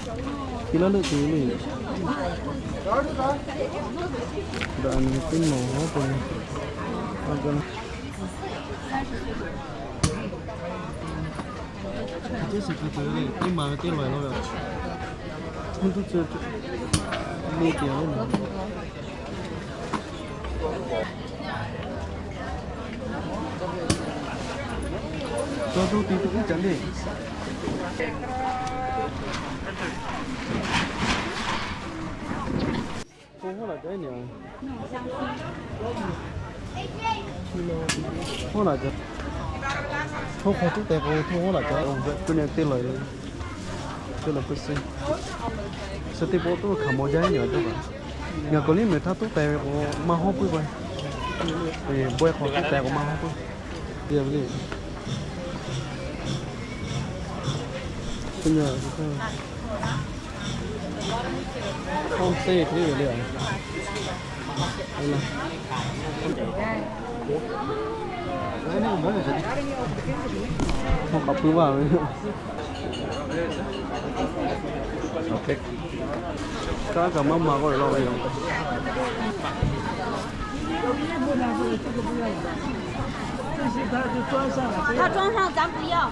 Ki laˇ leuˆ tuˬ le. Daꞈ nyi teˇ mawˬ haˉ pui. Teˇ maˬ ve teˇ laiˬ laˇ ve. Mvuhˇ tuˇ tcuh le tiꞈ. Chaw tuˇ ti tuˇ uˉ caꞈ le. Hawˉ laˬ ca. Hawˉ hk'aw tuˉ teh k'o, hawˉ laˬ ca. Kuˇ nyi teˇ laiˬ, teˇ laiˬ kuˇ suh. Suh teˇ pawˆ tuˉ hkanˍ maw jaˇ nyi a jaˇ kaꞈ. Ngaˬ kawˬ liˇ mehˬ htaˇ tuˉ teh ve k'o maˇ hawˉ puiˉ k'o. Bawehˇ hk'aw tuˉ teh k'o maˇ hawˉ puiˉ. Kuˇ nyi hawˉ teˇ hk'e le. Hawˉ k'aꞈ puiˉ vaˇ ve. Kaˉ kaꞈ maˇ ma k'oˆ ve laˇ ve yoˬ. Hk'a cawˇ hawˉ caˉ puiˉ yaˇ.